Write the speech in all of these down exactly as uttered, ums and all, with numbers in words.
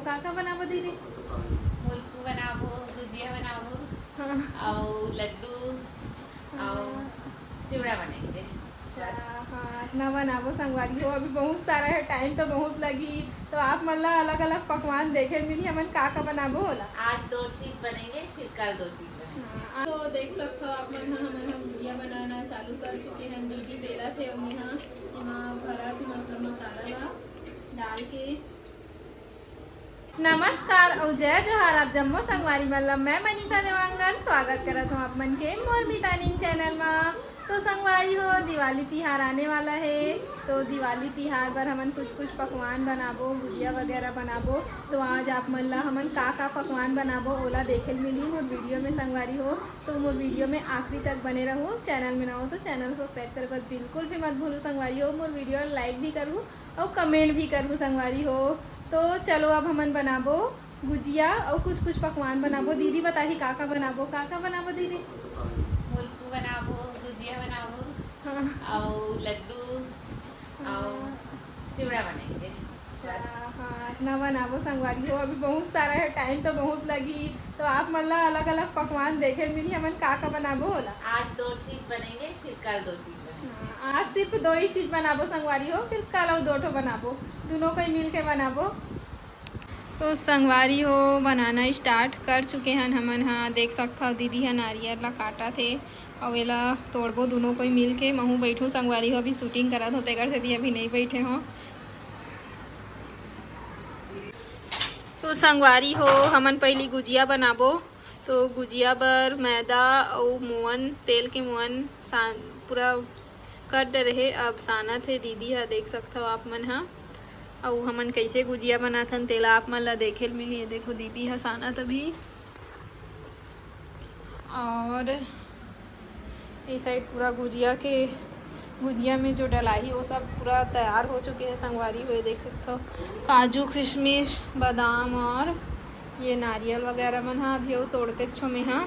का का बनाबो दीदी? मुरकू बनाबो, गुजिया बनाबो, हाँ। अउ लड्डू, अउ हाँ। चिवड़ा बनेंगे। अच्छा, बस। हाँ, इतना बनाबो संगवारी हो, अभी बहुत सारा है, टाइम तो बहुत लगी। तो आप मन ला अलग-अलग पकवान देखे मिली, हमन का का बनाबो ओला। आज दो चीज बनेंगे, फिर कल दो चीज बनेंगे। हाँ, तो देख सकथो आप मन ह, हमन ह गुजिया बनाना चालू कर चुके हैं। दीदी बेलत हे, अउ मेहा एमा भरत हे, मतलब मसाला ला डाल के। नमस्कार अउ जय जोहार, आप जम्मो संगवारी मन ला मैं मनीषा देवांगन स्वागत करत हूँ आप मन के मोर मितानिन चैनल मा। तो संगवारी हो, दिवाली तिहार आने वाला है, तो दिवाली तिहार बर हमन कुछ कुछ पकवान बनाबो, गुजिया वगैरह बनाबो। तो आज आप मन ला हमन का का पकवान बनाबो ओला देखे ल मिलही मोर वीडियो में संगवारी हो। तो मोर वीडियो में आखिरी तक बने रहू। चैनल में ना हो तो चैनल सब्सक्राइब करे बर बिल्कुल भी मत भूलू संगवारी हो। मोर वीडियो लाइक भी करू अउ कमेंट भी करहू संगवारी हो। तो चलो अब हमन बनाबो गुजिया अउ कुछ कुछ पकवान बनाबो। दीदी बताही का का बनाबो, का का बनाबो दीदी? मुरकू बनाबो, गुजिया बनाबो, हाँ। अउ लड्डू, हाँ। अउ चिवड़ा बनेंगे। अच्छा, बस। हाँ, इतना बनाबो संगवारी हो, अभी बहुत सारा है, टाइम तो बहुत लगी। तो आप मन ला अलग-अलग पकवान देखे ल मिलही, हमन का का बनाबो ओला। आज दो चीज बनेंगे, फिर कल दो चीज बनेंगे। हाँ, आज सिर्फ दो ही चीज बनाबो संगवारी हो, फिर कल अउ दो ठो बनाबो, दोनों कोई मिल के बनाबो। तो संगवारी हो, बनाना स्टार्ट कर चुके हन हमन हा। देख सकथव दीदी ह नारियल ला काटत हे, अउ एला तोड़बो दोनों कोई मिल के। महू बैठू संगवारी हो, अभी शूटिंग करत हो, तेकर सेती अभी नहीं बैठे हो। तो संगवारी हो, हमन पहिली गुजिया बनाबो। तो गुजिया बर मैदा अउ मोअन, तेल के मोअन सान-, पूरा कर डरे हे। अब सानत हे दीदी ह, देख सकथव आप मन ह। अउ हमन कइसे गुजिया बनाथन, तेला आप मन ल देखे ल मिलही। ये देखो, दीदी ह सानत अभी। और ये साइड पूरा गुजिया के, गुजिया में जो डलाही, वो सब पूरा तैयार हो चुके हैं संगवारी हो। ये देख सकथव, काजू, किशमिश, बादाम और ये नारियल वगैरह मन ह अभी अउ तोड़ते छो में हा।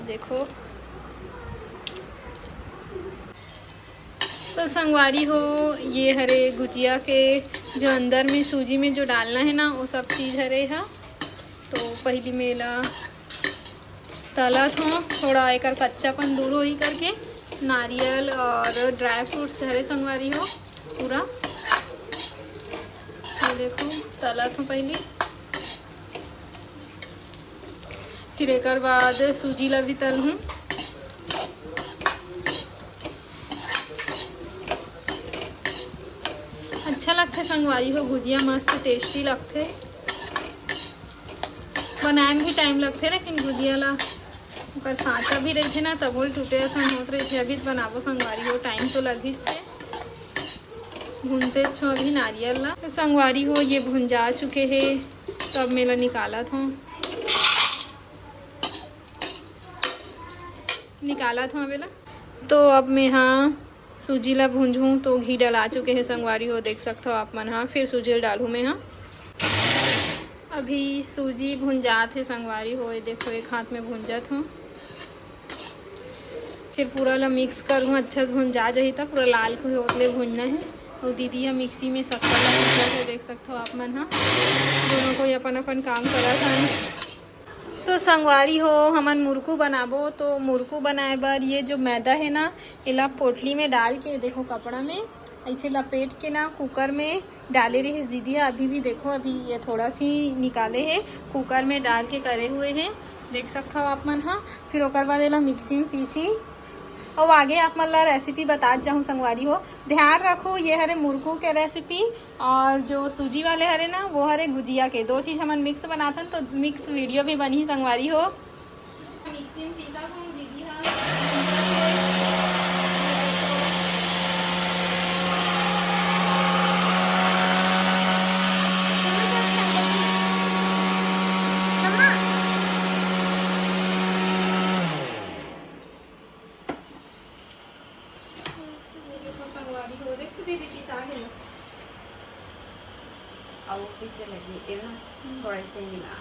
देखो, तो संगवारी हो, ये हरे गुजिया के जो अंदर में सूजी में जो डालना है ना, वो सब चीज हरे हा। तो पहली में एला तलत हो, थोड़ा एकर कच्चापन दूर होही करके। नारियल और ड्राई फ्रूट्स हरे संगवारी हो पूरा। ये देखो, तलत हो पहली, फिर एकर बाद सूजी ला भी तलहूँ। अच्छा लगथे संगवारी हो, गुजिया मस्त टेस्टी लगथे। बनाए में भी टाइम लगथे, लेकिन गुजिया ला ओकर सांचा भी रहिथे ना, तभो ले टूटे असन होत रहिथे। अभी तो बनाबो संगवारी हो, टाइम तो लगही थे, भूनते छो अभी नारियल ला। तो संगवारी हो, ये भुंजा चुके हे, तो अब मैं एला निकालत हूँ, निकालत हूँ अब एला। तो अब मैं हा सूजी ला भूंजहूँ, तो घी डला चुके हे संगवारी हो, देख सकथव आप मन हा। फिर सूजी ला डालहूँ मैं हा। अभी सूजी भुंजात हे संगवारी हो, ये देखो, एक हाथ में भूंजत हूँ। फिर पूरा ला मिक्स करहूँ, अच्छा से भुंजा जाही, तब पूरा लाल होत ले भूंजना है। और दीदी हा मिक्सी में शक्कर ला पीसत हे, देख सकथव आप मन हा, दोनों कोई अपन अपन काम करत हन। तो संगवारी हो, हमन मुरकू बनाबो। तो मुरकू बनाए बर ये जो मैदा है ना, एला पोटली में डाल के, देखो, कपड़ा में ऐसे लपेट के ना कुकर में डाले रहिस दीदी ह। अभी भी देखो, अभी ये थोड़ा सी निकाले हे, कुकर में डाल के करे हुए हैं, देख सकथव आप मन ह। फिर ओकर बाद एला मिक्सी में पीसी, अउ आगे आप मन ला रेसिपी बतात जाहूँ संगवारी हो। ध्यान रखो, ये हरे मुरकू के रेसिपी, और जो सूजी वाले हरे ना, वो हरे गुजिया के। दो चीज हमन मिक्स बनाथन, तो मिक्स वीडियो भी बनही संगवारी हो। मिक्सी में पीसा हूँ दीदी हा। मम्मा। ये देखो संगवारी हो, देखो दीदी पिसा गे ना। अउ पीसे लगी, ये ना हम्म। थोड़ा से मिला,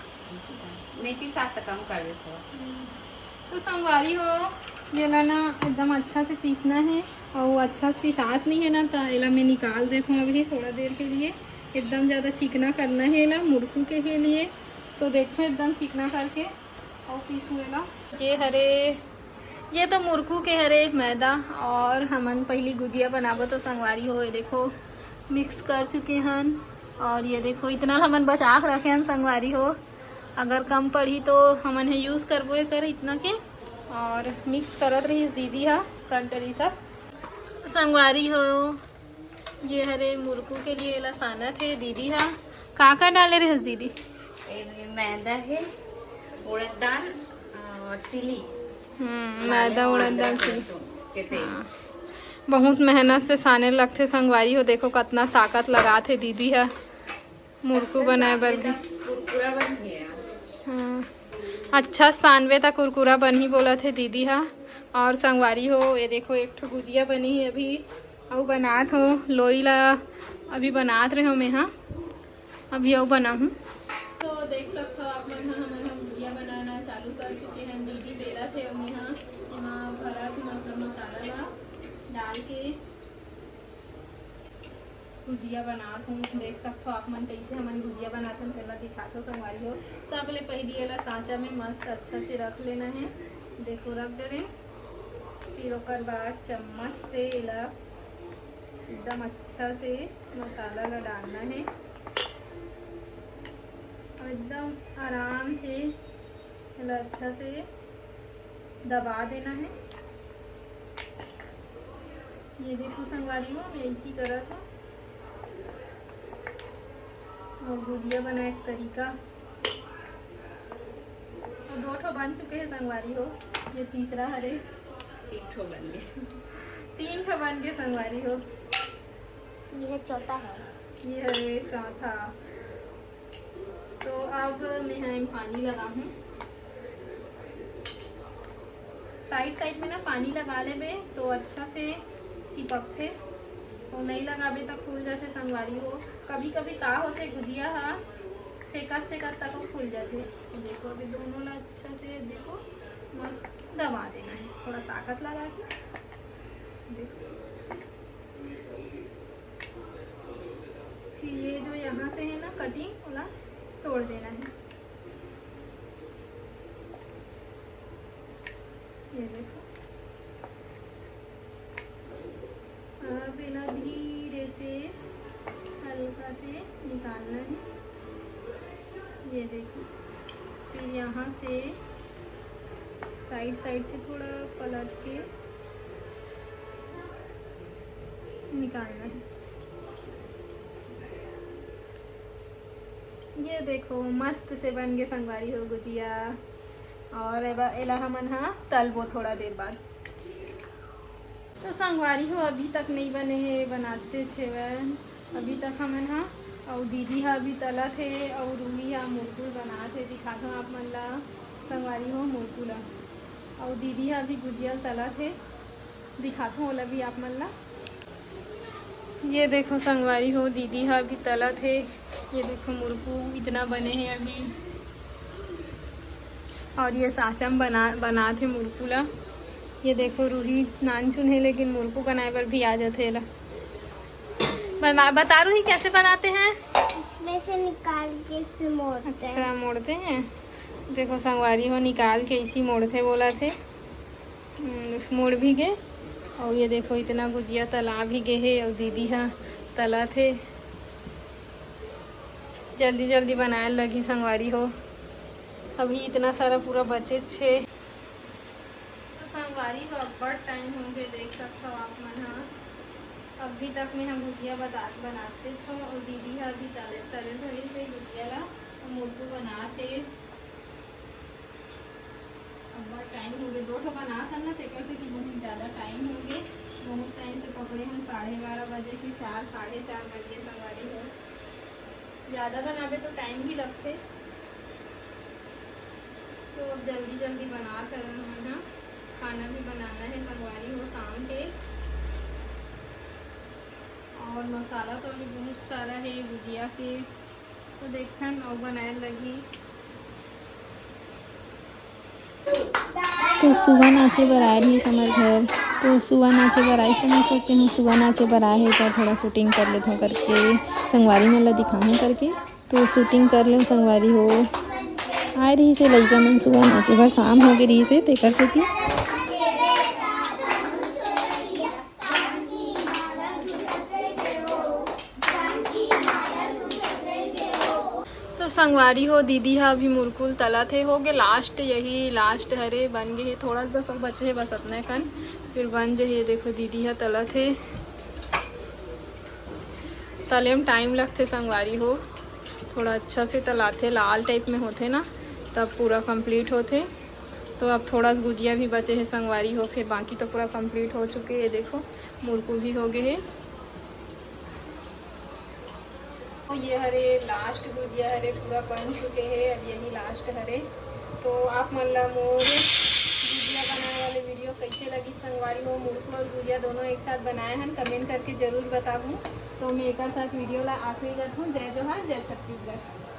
नहीं पिसा तो कम कर देते हो। हम्म। तो संगवारी हो, ये ला ना एकदम अच्छा से पीसना है, और वो अच्छा से पिसात नहीं है ना, तो एला मैं निकाल देता हूँ अभी थोड़ा देर के लिए। एकदम ज़्यादा चिकना करना हे एला मुरकू के, के लिए। तो देखो एकदम चिकना करके अउ पीसू एला। ये हरे, ये तो मुरकू के हरे मैदा। और हमन पहली गुजिया बनाबो तो संगवारी हो, ये देखो मिक्स कर चुके हन। और ये देखो इतना हमन बचा के रखे हन संगवारी हो, अगर कम पड़ी तो हमन हे यूज़ करबो एकर इतना के। और मिक्स करत रहिस दीदी हा कंटरी सब। संगवारी हो, ये हरे मुरकू के लिए एला सानत हे दीदी हा। का का डाले रहिस दीदी? एमे मैदा हे, उड़द दाल, अ, तिली, हम्म, काले मैदा, और उड़द दाल, अदरक तिली। लहसुन के पेस्ट। बहुत मेहनत से साने लगथे संगवारी हो। देखो कतना ताकत लगात हे दीदी हा मुरकू बनाए बर भी। कुरकुरा बन गया। हाँ, अच्छा सानबे त कुरकुरा बनही बोलत हे दीदी हा। और संगवारी हो, ये देखो एक ठो गुजिया बनी हे अभी, अउ बनात हो लोई ला, अभी बनात रहे हो मैं, हाँ अभी अउ बनाहूँ। तो देख सकथो आप मन हा, हमन हा गुजिया बनाना चालू कर चुके हैं। दीदी बेलत हे, अउ मैं हा एमा भरत मतलब मसाला ला डाल के गुजिया बनात हूँ। देख सकथो आप मन कइसे हमन गुजिया बनात हन, तेला दिखात हो संगवारी हो। सबले पहिली एला सांचा में मस्त अच्छा से रख लेना हे। देखो रख दे रहे, फिर ओकर बाद चम्मच से एला एकदम अच्छा से मसाला ला डालना हे और एकदम आराम से एला अच्छा से दबा देना हे। ये देखो संगवारी हो, मैं इसी करत हूँ। और गुजिया बनाए के तरीका, और दो ठो बन चुके हैं संगवारी हो, ये तीसरा हरे। तीन ठो बन गए। तीन ठो बन गए संगवारी हो। ये चौथा है। ये हरे चौथा। तो अब मैं हा एम पानी लगाहूँ। साइड साइड में ना पानी लगा लेबे तो अच्छा से चिपकथे, और नहीं लगाबे तो फूल जाथे संगवारी हो। कभी कभी का होथे गुजिया हा सेकत सेकत तक फूल जाथे। देखो अभी दोनों ला अच्छा से देखो मस्त दबा देना है, थोड़ा ताकत लगा के। देखो फिर ये जो यहाँ से है ना कटिंग, ओला तोड़ देना है। ये देखो, अब इन्हें धीरे से हल्का से निकालना है। ये देखो, फिर यहाँ से साइड साइड से थोड़ा पलट के निकालना है। ये देखो, मस्त से बन के संगवारी हो गुजिया। और एबा-, एला हमन हा तलबो थोड़ा देर बाद। तो संगवारी हो, अभी तक नहीं बने हे, बनाते छेवन अभी तक हमन हा। अउ दीदी हा अभी तलत हे, अउ रूही हा मुरकुल बनात हे, दिखात हूँ आप मन ला संगवारी हो मुरकुल ला। अउ दीदी हा अभी गुजिया तलत हे, दिखात हूँ ओला भी आप मन ला। ये देखो संगवारी हो, दीदी हा अभी तलत हे। ये देखो मुरकू इतना बने हे अभी, और ये साचम बना, बनात हे मुरकू ला। ये देखो रूही नानचुन हे, लेकिन मुरकू बनाए बर भी आ जाथे एला। बना, बता रूही कैसे बनाते हैं? इसमें से निकाल के इसे मोड़ते हैं। अच्छा, मोड़ते हैं। देखो संगवारी हो, निकाल के इसी मोड़थे बोलथे। हम्म, मुड़ भी गे। अउ ये देखो, इतना गुजिया तला भी गे हे, अउ दीदी हा तलत हे। जल्दी जल्दी बनाए लगही संगवारी हो, अभी इतना सारा पूरा बचेच हे। तो संगवारी हो, अब्बड़ टाइम हो गे, देख सकथव आप मन हा। अभी तक मैं हा गुजिया बता-, बनाते छो, अउ दीदी हा अभी तले, तले धरी से गुजिया ला, अउ मुरकू बनात हे। अब्बड़ टाइम हो गे, दो ठो बनात हन ना, तेकर से कि बहुत ज्यादा टाइम हो गे। बहुत टाइम से पकड़े हन, साढ़े बारह बजे के चार, साढ़े चार बज गे संगवारी हो। ज्यादा बनाबे तो टाइम भी लगथे, तो अब जल्दी जल्दी बनात हन हमन हा। खाना भी बनाना है संगवारी हो शाम के, और मसाला तो अभी बहुत सारा है गुजिया के। तो देखथन अउ बनाए लगही। तो सुआ नाचे बर आए रहिस हमर घर। तो सुआ नाचे बर आइस, तो मैं सोचे हूँ सुआ नाचे बर आए हे, तो थोड़ा शूटिंग कर लेथों करके, संगवारी मन ला दिखाहूँ करके। तो शूटिंग कर लें संगवारी हो। आए रहिस हे लइका मन सुआ नाचे बर, शाम हो गे रहिस हे, तेकर सेती। तो संगवारी हो, दीदी ह अभी मुरकुल तलत हे, हो गे लास्ट, यही लास्ट हरे, बन गे हे, थोड़ा बस अउ बचे हे, बस अतना कन, फिर बन जाही। ये देखो, दीदी ह तलत हे। तले में टाइम लगथे संगवारी हो, थोड़ा अच्छा से तलाथे, लाल टाइप में होथे ना, तब पूरा कंप्लीट होथे। तो अब थोड़ा सा गुजिया भी बचे हे संगवारी हो, फिर बाकी तो पूरा कंप्लीट हो चुके हे। देखो, मुरकू भी हो गए हे। तो ये हरे लास्ट गुजिया हरे, पूरा बन चुके हे, अब यही लास्ट हरे। तो आप मन ला मोर गुजिया बनाए वाले वीडियो कैसे लगी संगवारी हो? मुरकू और गुजिया दोनों एक साथ बनाए हन, कमेंट करके जरूर बताहू। तो मैं एक साथ वीडियो ला आखिरी करत हूँ। जय जोहार, जय छत्तीसगढ़।